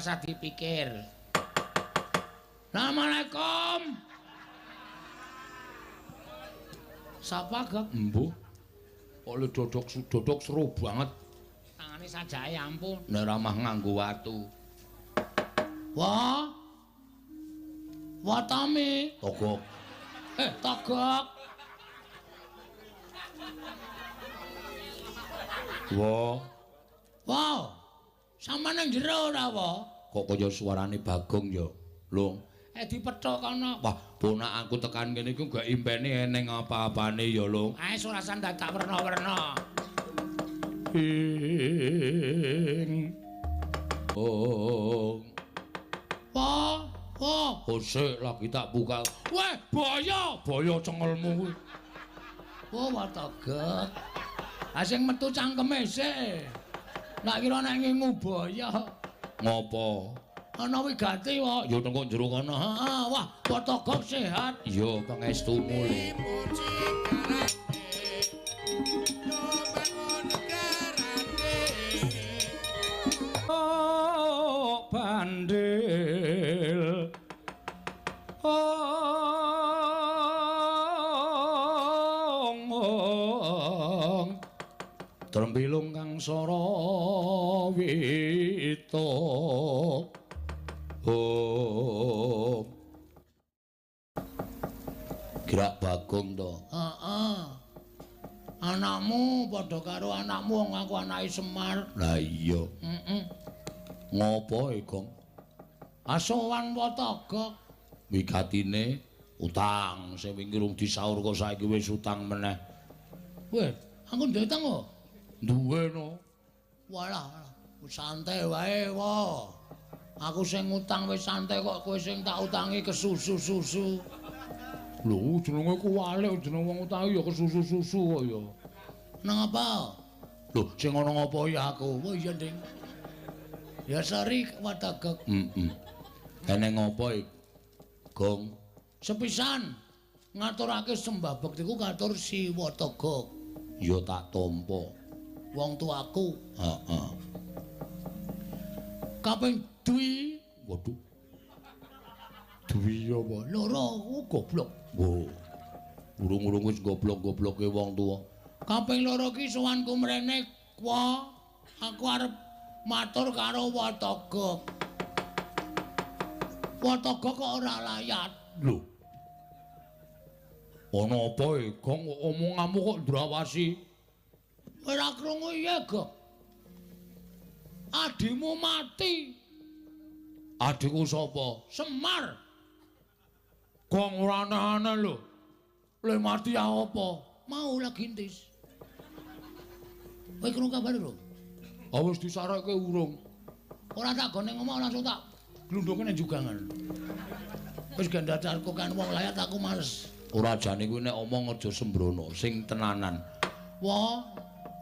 Usah dipikir. Assalamualaikum. Sapa, Gok? Embuh. Kok le dodok seru banget. Tangane sajake ampun. Nek ramah nganggo watu. Wah. Watame. Togok. Togok. Wah. Wah. Sampeyan nang jero ora, wa? Kok kaya suarane Bagong ya, Lung. Dipethuk kono. Wah, ponakanku tekan kene iku gak impene eneng apa-apane ya, Lung. Ae surasan dadak werna-werna. Ing. Oh. Wah, wah. Kosek lagi tak buka. Weh, boyo, boyo cengelmu kuwi. Wah, watogok. Ah sing metu cangkeme sik. Nak kira nek ngingu boyo. Ngopo? Ana wigati wae. Ya tengko jero kono. Heeh, wah, watogok sehat. Iya, pangestumu le. Oh, bandil. Ong. Trempilung kang sora wita. Oh. Gerak Bagong to. Heeh. Anakmu padha karo anakmu wong aku anake Semar. Lah iya. Heeh. Ngopo e, Gong? Asowan Watogok. Wigatine utang sing wingi rung disaur kok saiki wis utang meneh. Weh, aku duwe utang kok. Duwe no. Walah, santai wae, wa. Aku sing ngutang wis santai kok kowe sing tak utangi kesusu-susu. Lho, jenenge kuwalik jeneng wong utangi ya kesusu-susu kok ya. Nang apa? Lho, sing ana ngopo ya aku? Oh iya, Ding. Ya sorry, Watogok. Heeh. Eneng ngopo iki, Gong? Sepisan ngaturake sembah bektiku katur si Watogok. Ya tak tampa. Wong tuaku. Heeh. Kaping dwi. Waduh. Dwi apa? Loro, goblok. Wo. Urung-urung wis goblok-gobloke wong tuwa. Kaping loro ki sowanku mrene, wa. Aku arep matur karo Watogok. Watogok kok ora layat. Lho. Ana apa e, Gong? Omonganmu kok ndrawasi? Ora krungu iya, Gong. Adimu mati. Adikku sapa? Semar. Gong ora aneh-aneh lho. Le mati ya apa? Mau lagi intis. Kowe krungu kabar lho? Ah wis disarekke urung. Ora tak gone ngomong langsung tak glundungke nang jugangan. Wis gandacarku kan wong layat aku males. Ora jane kuwi nek omong aja sembrono, sing tenanan. Wah,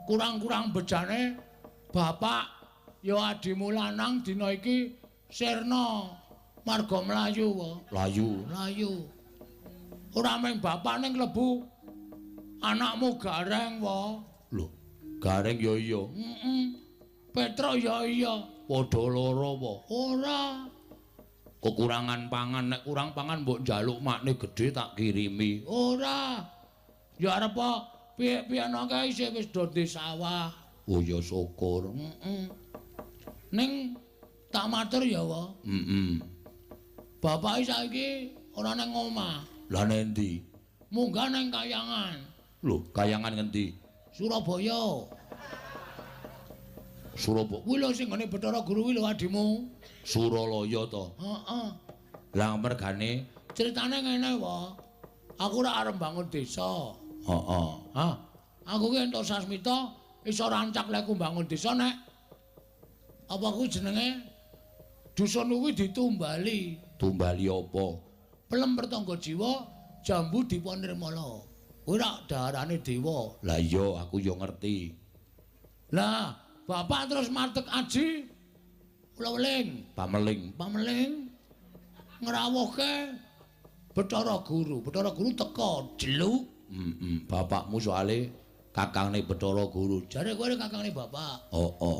kurang-kurang bejane bapak ya adimu lanang dina iki sirna marga mlayu wae. Layu. Mlayu. Ora mung bapak ning klebu anakmu Gareng wae. Lho, Gareng ya iya. Heeh. Petruk ya iya. Padha lara apa? Ora. Kekurangan pangan, nek kurang pangan mbok njaluk makne gedhe tak kirimi. Ora. Ya arep piye-piye kae isih wis do di sawah. Oh ya syukur. Heeh. Ning tak matur ya, wa. Heeh. Bapake saiki ora nang omah. Lah nendi? Munggah nang Kayangan. Lho, Kayangan ngendi? Surabaya. Surabaya. Kuwi lho sing nggone Bathara Guru kuwi lho adimu. Suralaya to? Heeh. Lah mergane critane ngene, wa. Aku ora arep bangun desa. Heeh. Ha. Aku ki entuk sasmita iso rancak lek ku bangun desa nek apa kuwi jenenge dusun kuwi ditumbali. Tumbali apa? Pelem pertangga jiwa jambu dipa nirmala. Kuwi rak daharane dewa. Lah iya aku ya ngerti. Lah, bapak terus martek aji ula weling, pameling, pameling ngrawuhke Bathara Guru. Bathara Guru teka jeluk. Heeh, bapakmu soale kakangne Bathara Guru. Jare kowe kakangne bapak. Heeh.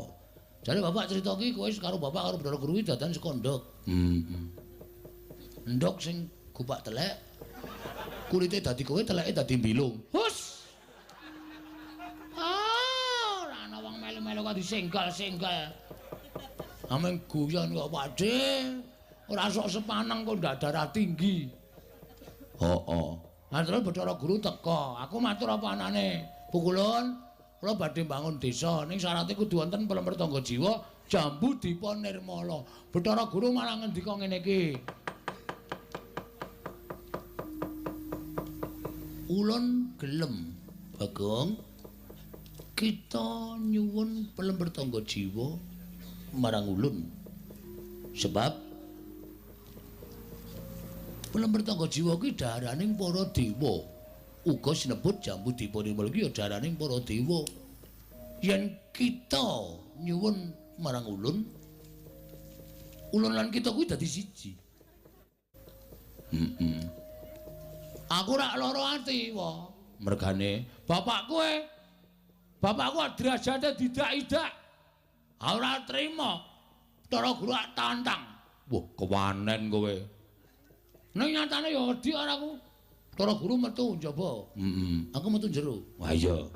Jare bapak cerita ki kowe karo bapak karo Bathara Guru ki dadan saka ndhog. Heeh. Ndhog sing gupak telek. Kulite dadi kowe, teleke dadi mbilung. Hus. Ah, ora ana wong melu-melu kok disenggal-senggal. Ameng guyon kok Pakde. Ora sok sepaneng kok ndak darah tinggi. Heeh. Lah terus Bathara Guru teka. Aku matur apa anane? Pukulun, kula badhe mbangun desa ning syarate kudu wonten pelemper tangga jiwa Jambu Dipa Nirmala. Bathara Guru malah ngendika ngene iki. Ulun gelem, Bagong. Kita nyuwun pelemper tangga jiwa marang ulun. Sebab pelemper tangga jiwa kuwi daharaning para dewa. Uga sinebut Jambu Dipa Nirmala iki ya daharaning para dewa. Yen kita nyuwun marang ulun, ulun lan kita kuwi dadi siji. Heeh. Aku ora lara ati, wa. Mergane bapakku bapakku derajate didak-idak. Ora trima. Bathara Guru tantang. Wah, kewanen kowe. Ning nyatane ya wedi ora aku. Bathara Guru metu njaba. Heeh. Aku metu jero. Wah iya.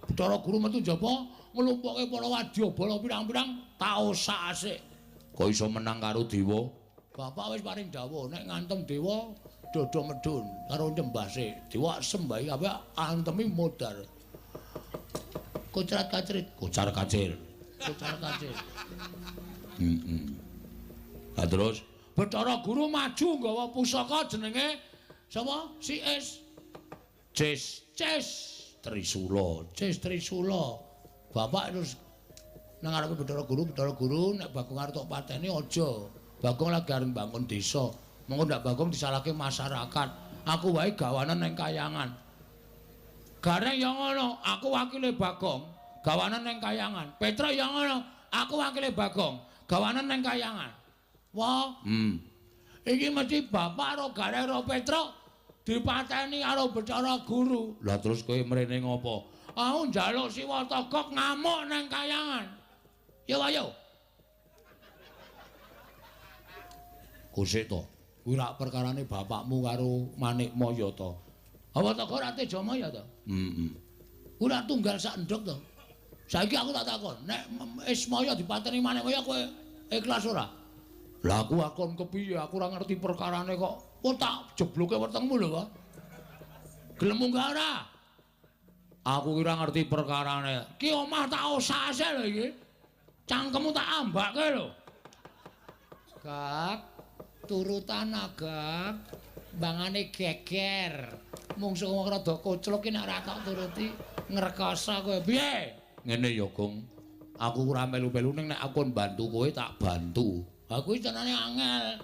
Bathara Guru metu njaba nglumpukke para wadyabala pirang-pirang tak osak-asik. Kok iso menang karo dewa? Bapak wis paring dawuh nek ngantem dewa dodo medun karo nyembah sik. Dewa sembahi kabeh antemi modar. Kocarat kacrit, kocar kacir. Kocar kacir. Heeh. Lah terus Bathara Guru maju nggawa pusaka jenenge sapa? Si Es. Ces, Ces Trisula, Ces Trisula. Bapak terus nang ngarepe Bathara Guru, Bathara Guru nek Bagong arep tok pateni aja. Bagong lagi arep mbangun desa. Mengko ndak Bagong disalahke masyarakat. Aku wae gawanan ning kayangan. Gareng ya ngono, aku wakile Bagong, gawanan ning kayangan. Petruk ya ngono, aku wakile Bagong, gawanan ning kayangan. Wah, Iki mesti bapak karo Gareng karo Petruk dipateni karo Bathara Guru. Lah terus kowe mrene ngopo? Aku njaluk Siwa Togok ngamuk nang kayangan. Yo ayo. Kusik to. Kuwi rak perkarane bapakmu karo Manikmaya to. Apa Togok ora Tejamaya to? Heeh. Kuwi rak tunggal sak endhog to. Saiki aku tak takon, nek Ismaya dipateni Manikmaya kowe ikhlas ora? Lah aku akon kepiye? Aku ora ngerti perkarane kok. Oh tak jebloke wetengmu lho, Pak. Gelem munggah ora? Aku ora ngerti perkarane. Ki omah tak osase lho iki. Cangkemmu tak ambake lho. Gak, turutan agak bangane geger. Mungsuh wong rada koclok ki nek ora tak turuti ngrekoso kowe. Piye? Ngene ya, Gong. Aku ora melu-melu ning nek aku bantu kowe tak bantu. Aku iki tenane angel.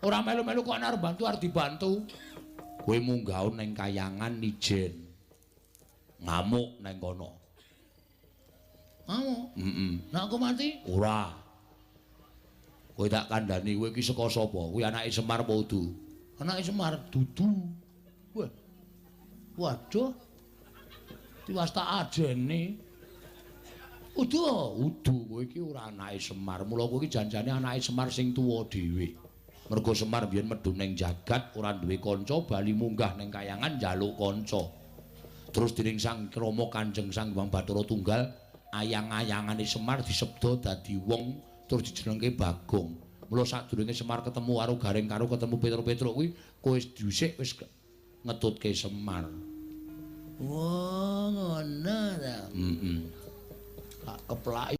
Ora melu-melu kok arep bantu arep dibantu. Kowe munggah ning kayangan ijen. Ngamuk nang kono. Ngamuk? Heeh. Nek aku mati? Ora. Kowe tak kandhani kowe iki saka sapa? Kuwi anake Semar apa udu? Anake Semar dudu. Wah. Waduh. Tiwas tak ajeni. Udu, udu kowe iki ora anake Semar. Mula kowe iki janjane anake Semar sing tuwa dhewe. Mergo Semar biyen medhun ning jagat ora duwe kanca, bali munggah ning kayangan njaluk kanca. Terus dening Sang Rama Kanjeng Sang Hyang Bathara Tunggal, ayang-ayangane Semar disebda dadi wong terus dijenengke Bagong. Mula sadurunge Semar ketemu karo Gareng karo ketemu Petruk-Petruk kuwi, kowe dhisik wis ngetutke Semar. Wah, ngono ta. Heeh. Tak keplaki.